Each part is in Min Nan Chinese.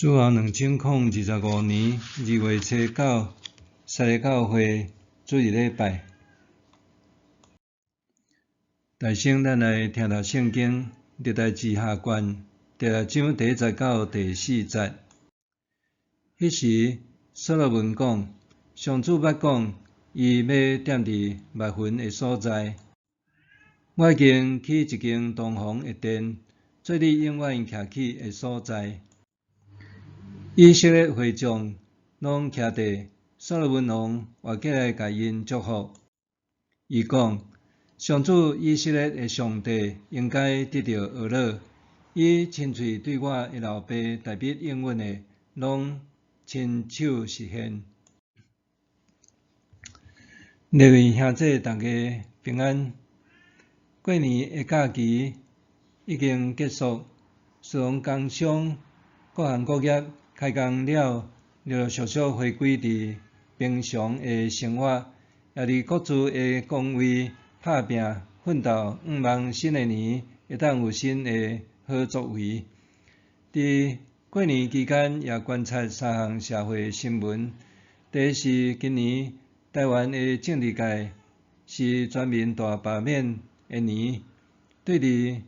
主後2025年2月初9，撒勒教會主日禮拜。大先咱來聽讀聖經，歷代志下卷第六章第一節到第四節。彼時，所羅門講：上主捌講，伊欲踮佇密雲的所在。我已經起一間堂皇的殿，做你永遠徛起的所在。以色列會眾攏徛地，所羅門王活過來共𪜶祝福。伊講：上主以色列的上帝應該得著呵咾，伊親喙對我的老爸大衛應允的，攏親手實現。各位兄弟，大家平安。過年的假期已經結束，自從工商各行各業開工了，陸陸續續回歸佇平常的生活，也佇各自的崗位拍拚奮鬥，向望新的年會當有新的好作為。佇過年期間，也觀察三項社會新聞。第一是今年台灣的政治界是全民大罷免的年，對佇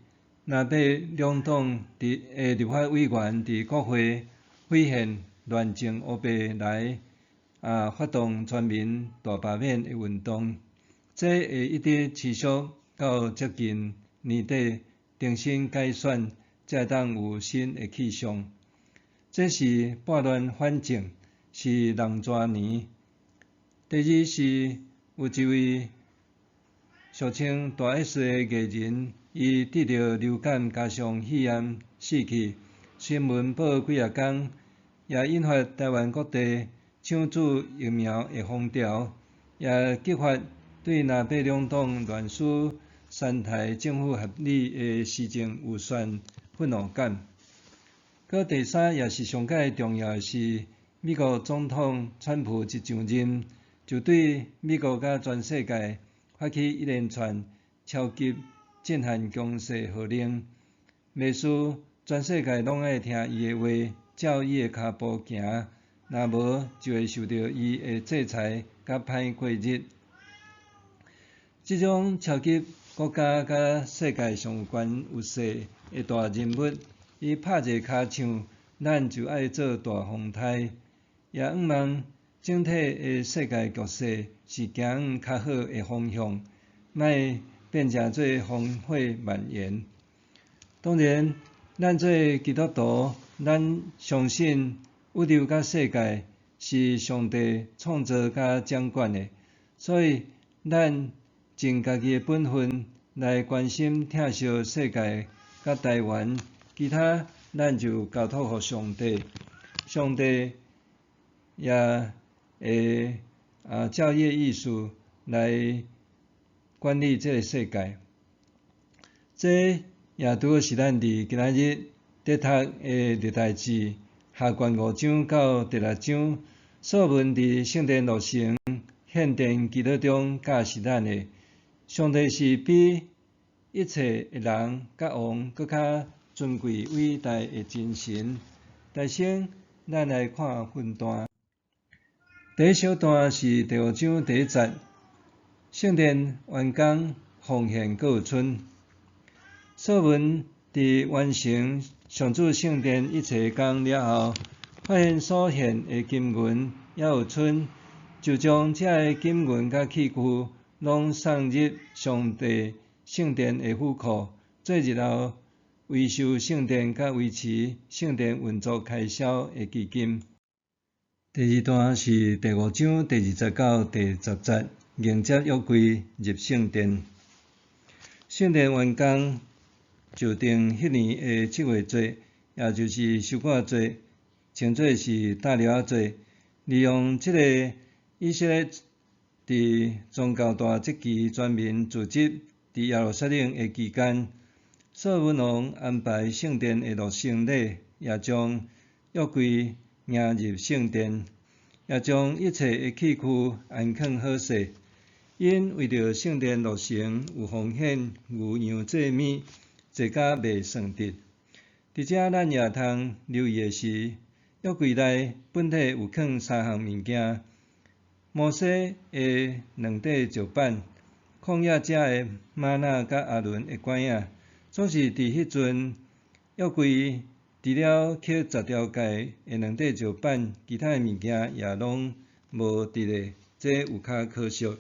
藍白兩黨佇的立法委員佇國會毀憲亂政烏白來發動全民大罷免的運動，這會一直持續到接近年底重新改選，才會當有新的氣象。這是撥亂反正，是人蛇年。第二是有一位俗稱大 S 的藝人，伊得著流感加上肺炎死去，新聞報幾仔工，也引發台灣各地搶注疫苗的風潮，也激發對藍白兩黨亂輸三台政府合理的施政預算憤怒感。閣第三，也是上蓋重要的是，美國總統川普一上任，就對美國佮全世界發起一連串超級震撼強勢號令，袂輸全世界攏愛聽伊的話，照伊的跤步行，若無就會受著伊的制裁佮歹過日。這種超級國家佮世界上有權有勢的大人物，伊拍一个跤手，咱就愛做大風颱，也向望整體的世界局勢是行向較好的方向，莫變成做烽火蔓延。當然，咱做基督徒，咱相信宇宙佮世界是上帝創造佮掌管的，所以咱盡家己的本分來關心疼惜世界佮台灣，其他咱就交託予上帝，上帝也會照伊的意思來管理這个世界。這也拄好是咱佇今仔日咧讀的歷代志下卷五章到第六章，所羅門佇聖殿落成獻殿祈禱中教示咱的，上帝是比一切的人佮王閣較尊貴偉大的真神。大先，咱來看分段。第一小段是第五章第一節，聖殿完工，奉獻閣有春。所羅門佇完成上主聖殿一切工了後，發現所獻的金銀猶有剩，就將這个金銀佮器具攏送入上帝聖殿的府庫，做日後維修聖殿佮維持聖殿運作開銷的基金。第二段是第五章第二節到第十節，迎接約櫃入聖殿。聖殿完工就定彼年的七月節，也就是收割節，稱做是大寮仔節。利用這个以色列佇宗教大節期全民聚集佇耶路撒冷的期間，所羅門王安排聖殿的落成禮，也將約櫃迎入聖殿，也將一切的器具安囥好勢。𪜶為著聖殿落成有奉獻牛羊祭物，濟甲袂算得。佇遮咱也通留意的是，約櫃內本體有囥三項物件：摩西的兩塊石板、曠野食的瑪納佮亞倫的拐仔。總是佇彼陣，約櫃除了刻十條誡的兩塊石板，其他的物件也攏無佇咧，這有較可惜。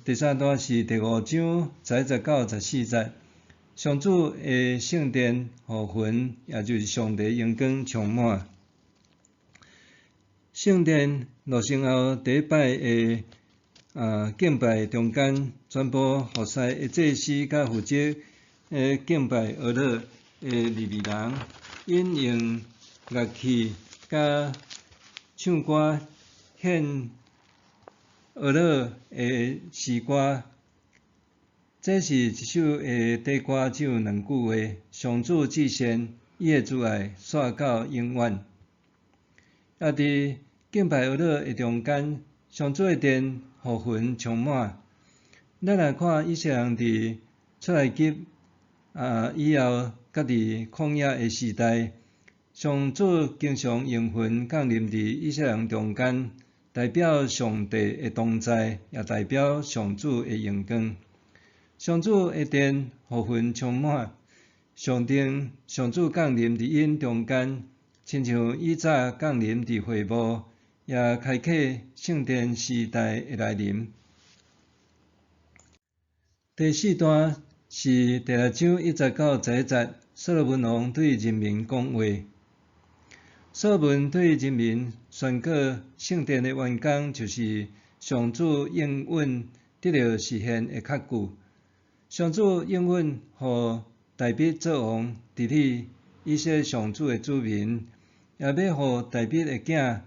第三段是第五章11節到14節，上主的聖殿予雲，也就是上帝榮光充滿。聖殿落成後，第一擺的敬拜中間，全部服侍的祭司佮負責敬拜阿勒的利未人，𪜶用樂器佮唱歌獻阿勒的詩歌。這是一首的底歌，只有兩句話：上主至善，伊的慈愛紲到永遠。也佇敬拜阿勒的中間，上主的殿予雲充滿。咱來看以色列人佇出埃及以後，佮佇曠野的時代，上主經常用雲降臨佇以色列人中間，代表上帝的同在，也代表上主的榮光。上主的殿予雲充滿，象徵上主降臨佇𪜶中間，親像以早降臨佇會幕，也開啟聖殿時代的來臨。第四段是第六章1節到11節，所羅門王對人民講話。所羅門對人民宣告聖殿的完工，就是上主應允得著實現的確據。上主應允予大衛做王，治理以色列上主的子民，也欲予大衛的囝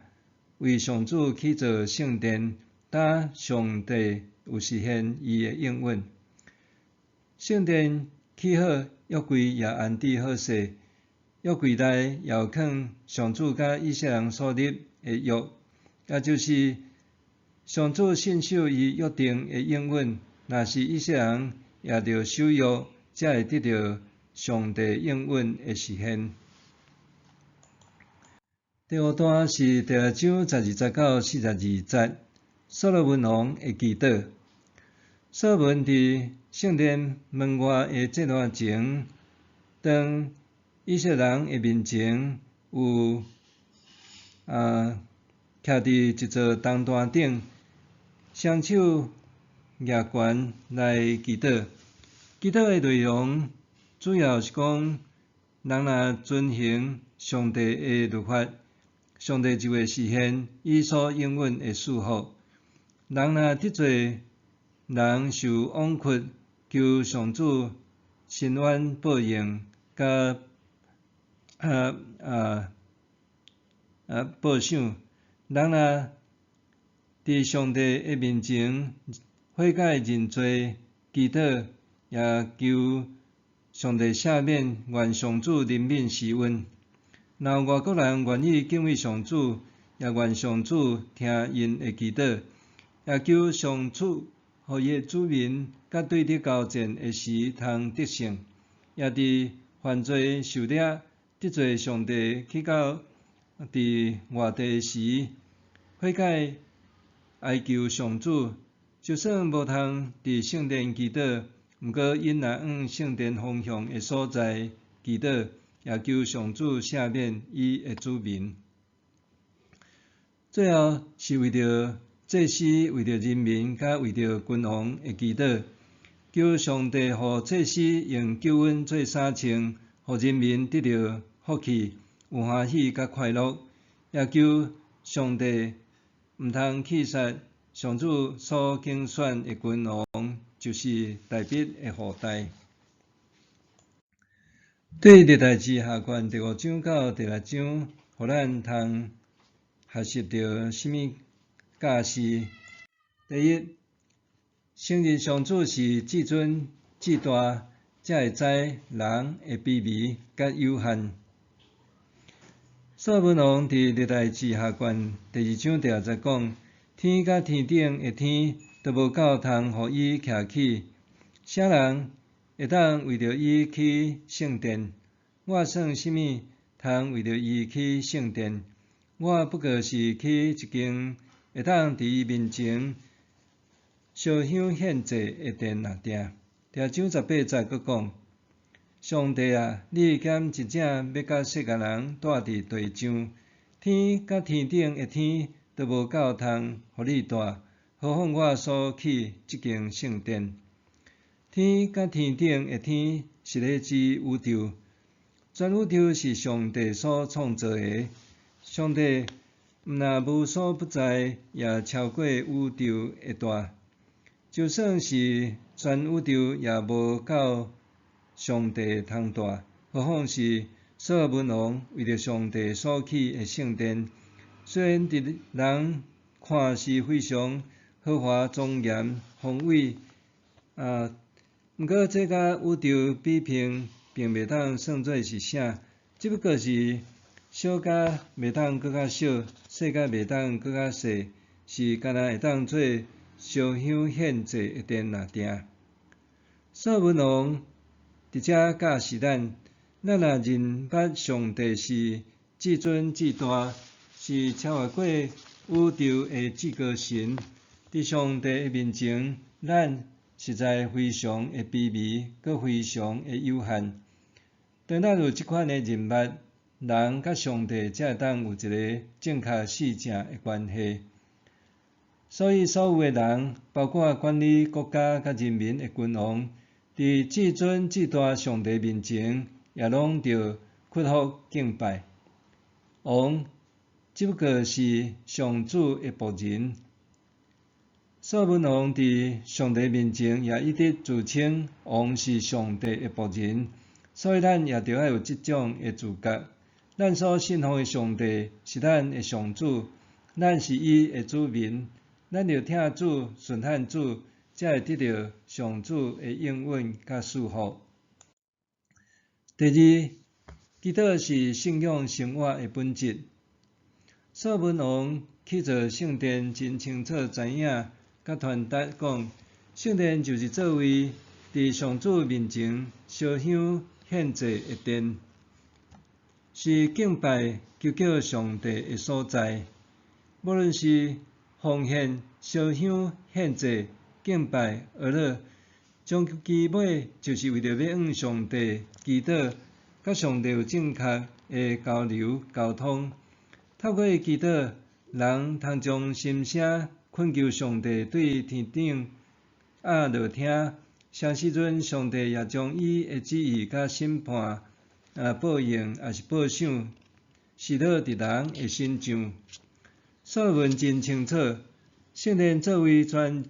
為上主起造聖殿，等上帝有實現伊的應允。聖殿起好，約櫃也安置好勢，約櫃內也有囥上主佮以色列人所立的約，也就是上主信守伊約定的應允。若是以色列人也著守約，才會得著上帝應允的實現。第五段是第六章12節到42節，所羅門王的祈禱。所羅門佇聖殿門外的祭壇前，當以色列人的面前有徛佇一座銅壇頂，雙手舉懸來祈禱。祈禱的內容主要是講，人若遵行上帝的律法，上帝就會實現伊所應允的祝福。人若得罪人受枉屈，求上主伸冤報應，佮報賞。人若佇上帝的面前悔改認罪祈禱，也求上帝赦免，願上主憐憫施恩。若有外國人願意敬畏上主，也願上主聽𪜶的祈禱，也求上主予伊的子民佮對敵交戰的時通得勝，也佇犯罪受掠得罪上帝去到佇外地時，悔改哀求上主，就算無通佇聖殿祈禱，毋過𪜶若向聖殿方向的所在祈禱，也求上主赦免伊的子民。最後是為著祭司、為著人民，佮為著君王的祈禱，求上帝予祭司用救恩做衫穿，予人民得著福氣，有歡喜佮快樂，也求上帝毋通棄殺上主所揀選的君王，就是大衛的後代。對歷代志下卷第五章到第六章，予咱通學習著啥物教示？第一，承認上主是至尊至大，才會知人的卑微佮有限。所羅門王佇歷代志下卷第二章第六節講：天佮天頂的天都無夠通予伊徛起，啥人會當為著伊起聖殿？我算啥物通為著伊起聖殿？我不過是起一間會當佇伊面前燒香獻祭的殿爾。第二章18節閣講：上帝啊，你敢真正欲佮世間人蹛佇地上？天佮天頂的天都無夠通予你蹛，何況我所起這間聖殿？天佮天頂的天是咧指宇宙，全宇宙是上帝所創造的。上帝毋但無所不在，也超過宇宙的大。就算是全宇宙也無夠上帝通蹛，何況是所羅門王為著上帝所起的聖殿？雖然佇人看是非常豪華莊嚴宏偉，毋過這佮宇宙比拼，並袂當算做是啥，只不過是小甲袂當閣較小，細甲袂當閣較細，是干焦會當做燒香獻祭的殿爾。所羅門王佇遮教示咱，咱若認捌上帝是至尊至大，是超越過宇宙的至高神，佇上帝的面前，咱實在非常的卑微，閣非常的有限。當咱有這款的認捌，人佮上帝才會當有一个正確四正的關係。所以，所有的人，包括管理國家佮人民的君王，佇至尊至大上帝面前，也攏著屈服敬拜。王只不過是上主的僕人。所羅門王佇上帝面前也一直自稱王是上帝的僕人，所以咱也著愛有這種的自覺。咱所信奉的上帝是咱的上主，咱是伊的子民，咱著疼主、順服主，才會得著上主的應允佮賜福。第二，祈禱是信仰生活的本質。所羅門王起造聖殿，真清楚知影，佮傳達講，聖殿就是做為佇上主面前燒香獻祭的殿，是敬拜求叫上帝的所在。無論是奉獻、燒香、獻祭、敬拜、哀樂，終其尾就是為著欲向上帝祈禱，佮上帝有正確的交流溝通。透過祈禱，人通將心聲懇求上帝對天頂壓落聽，啥時陣上帝也將伊的旨意佮審判、報應抑是報賞，施落佇人的身上。所羅門真清楚，聖殿作為全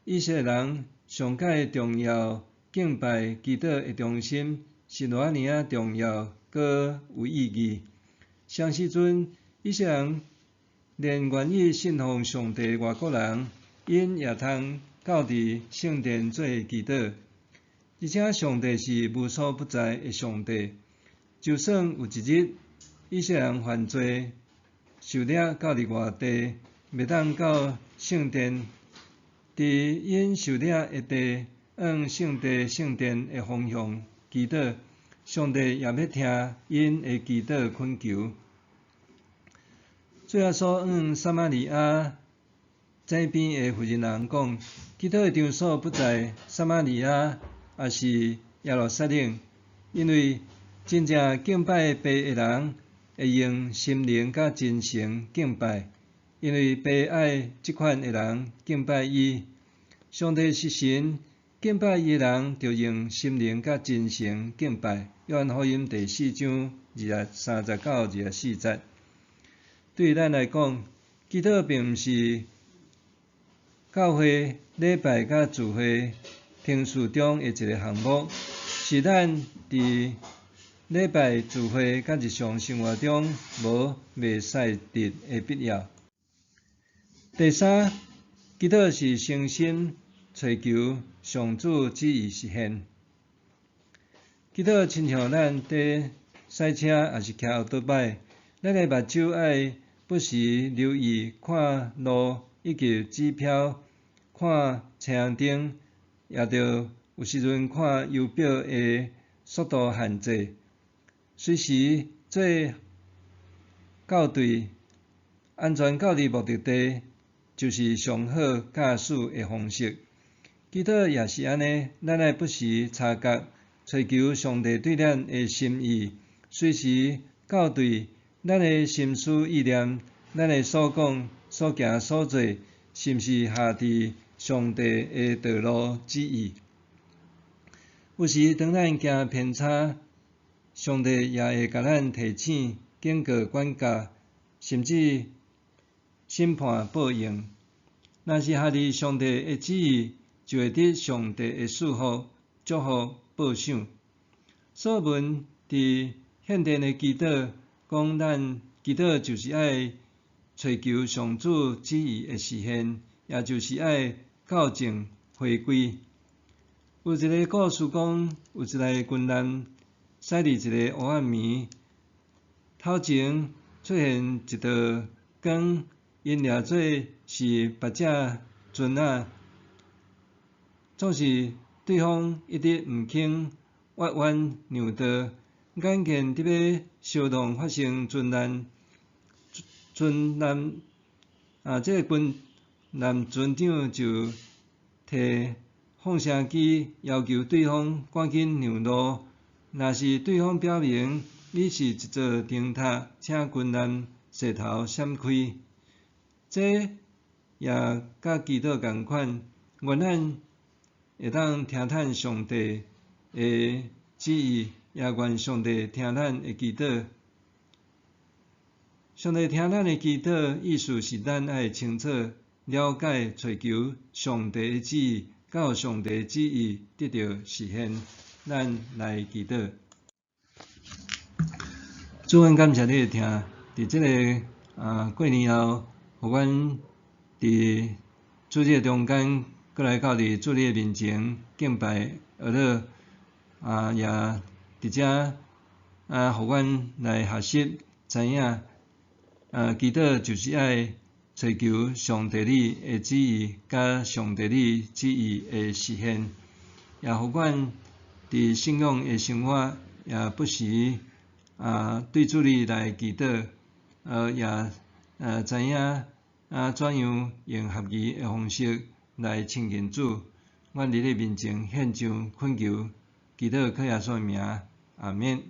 以色列人上蓋重要敬拜祈禱的中心，是偌爾仔重要，閣有意義。啥時陣以色列人連願意信奉上帝的外國人，𪜶也通到佇聖殿做祈禱。而且上帝是無所不在的上帝，就算有一日以色列人犯罪，受掠到佇外地，袂當到聖殿，佇𪜶受掠的地，向聖地聖殿的方向祈禱，上帝也欲聽𪜶的祈禱懇求。主耶穌向撒瑪利亞井邊的婦人人講，祈禱的場所不在撒瑪利亞，抑是耶路撒冷，因為真正敬拜父的人會用心靈佮真誠敬拜，因為父愛這款的人敬拜伊。上帝是神，敬拜伊的人著用心靈佮真誠敬拜。約翰福音第四章23節到24節。對咱來講，祈禱並毋是教會禮拜佮聚會程序中的一个項目，是咱佇禮拜聚會佮日常生活中無袂使得的必要。第三，祈禱是誠心揣求上主旨意實現。祈禱親像咱佇駛車抑是騎歐多擺，咱的目睭愛不時留意看路以及指標，看車紅燈，也著有時陣看郵表的速度限制，隨時做校對，安全到佇目的地就是上好駕駛的方式。祈禱也是按呢，咱愛不時察覺，揣求上帝對咱的心意，隨時校對咱的心思意念，咱的所講、所行、所做，是毋是合佇上帝的道路旨意？有時當咱行偏差，上帝也會共咱提醒、警告、管教，甚至審判報應。若是合佇上帝的旨意，就會得上帝的賜福、祝福、報賞。所羅門佇獻殿的祈禱，講咱祈禱就是愛揣求上主旨意的實現，也就是愛校正回歸。有一個故事講，有一个軍艦駛佇一個黑暗暝，頭前出現一道光，𪜶掠做是別隻船仔，總是對方一直毋肯越彎讓道，眼見佇欲相撞發生船難，船難啊！這个軍艦船長就提放聲機要求對方趕緊讓路，若是對方表明伊是一座燈塔，請軍艦踅頭閃開。這也佮祈禱仝款，願咱會當聽趁上帝的旨意，也願上帝聽咱的祈禱。上帝聽咱的祈禱，意思是咱愛清楚了解、揣求上帝的旨意，到上帝旨意得著實現。咱來祈禱。主，阮感謝你的疼，佇這个過年後，予阮佇主日中間，閣來到佇主你的面前敬拜學樂，也佇遮予阮來學習知影，祈禱就是愛揣求上帝你的旨意，佮上帝你旨意的實現，也予阮佇信仰的生活，也不時對主你來祈禱，也知影怎樣用合宜的方式來親近主。阮佇你面前獻上懇求，祈禱靠耶穌的名，阿們。